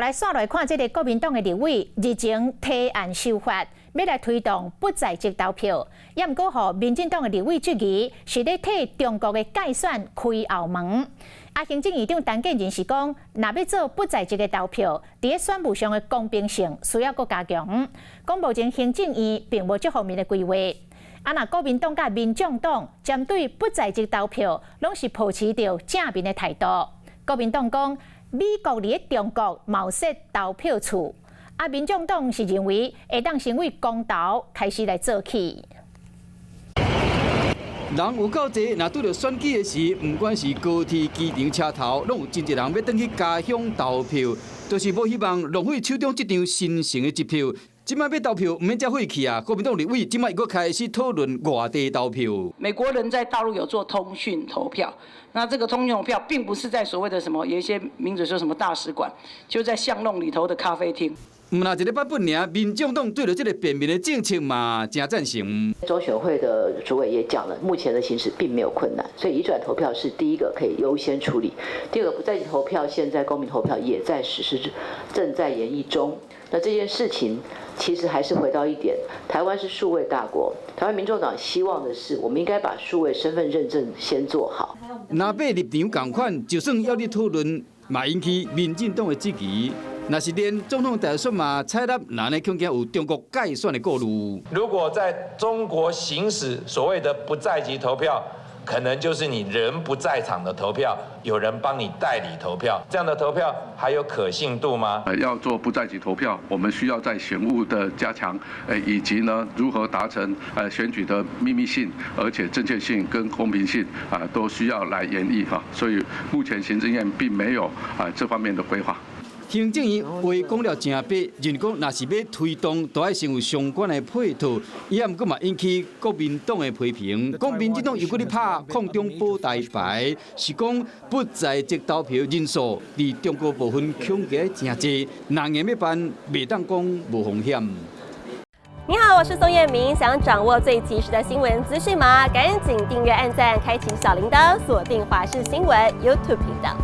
來紲來看這个國民黨的立委日前提案修法，欲來推動不在籍投票，也毋過予民進黨的立委質疑是咧替中國的蓋選開後門。啊，行政院長陳建仁是講，若欲做不在籍的投票，佇咧選務上的公平性需要閣加強。講目前行政院並無這方面的規劃。啊，若國民黨佮民眾黨針對不在籍投票，攏是抱持著正面的態度。國民黨講，美國佇咧中國嘛有設投票處，啊，民眾黨是認為會當先為公投開始來做起。人有夠濟，若拄著選舉的時，毋管是高鐵、機場、車頭，攏有真濟人欲轉去家鄉投票，就是無希望浪費手中這張神聖的一票。這擺欲投票，毋免遮費氣啊！國民黨立委這擺閣開始討論外地投票。美國人在大陸有做通訊投票，那這個通訊投票並不是在所謂的什麼，有一些名嘴說什麼大使館，就在巷弄裡頭的咖啡廳。毋但這个版本爾，民眾黨對著這个便民的政策嘛，誠贊成。中選會的主委也講了，目前的形勢並沒有困難，所以移轉投票是第一個可以優先處理。第二個不在籍投票，現在公民投票也在實施，正在研議中。那這件事情其實還是回到一點，台灣是數位大國，台灣民眾黨希望的是，我們應該把數位身份認證先做好。若欲立場仝款，就算猶佇討論，嘛引起民進黨的質疑。若是連總統大選嘛採納，那呢恐驚有中國蓋選的顧慮。如果在中國行使所謂的不在籍投票，可能就是你人不在場的投票，有人幫你代理投票，這樣的投票還有可信度嗎？要做不在籍投票，我們需要在選務的加強，以及呢如何達成選舉的秘密性，而且正確性跟公平性啊，都需要來研議哈。所以目前行政院並沒有啊這方面的規劃。行政院話講了誠白，認為講若是欲推動，都愛先有相關的配套。伊也毋過嘛引起國民黨的批評，講民進黨又閣咧拍抗中保台牌，是講不在籍投票人數佇中國部分恐驚誠濟，若硬欲辦，袂當講無風險。你好，我是宋燕明，想掌握最及時的新聞資訊嗎？趕緊訂閱、按讚、開啟小鈴鐺，鎖定華視新聞 YouTube 頻道。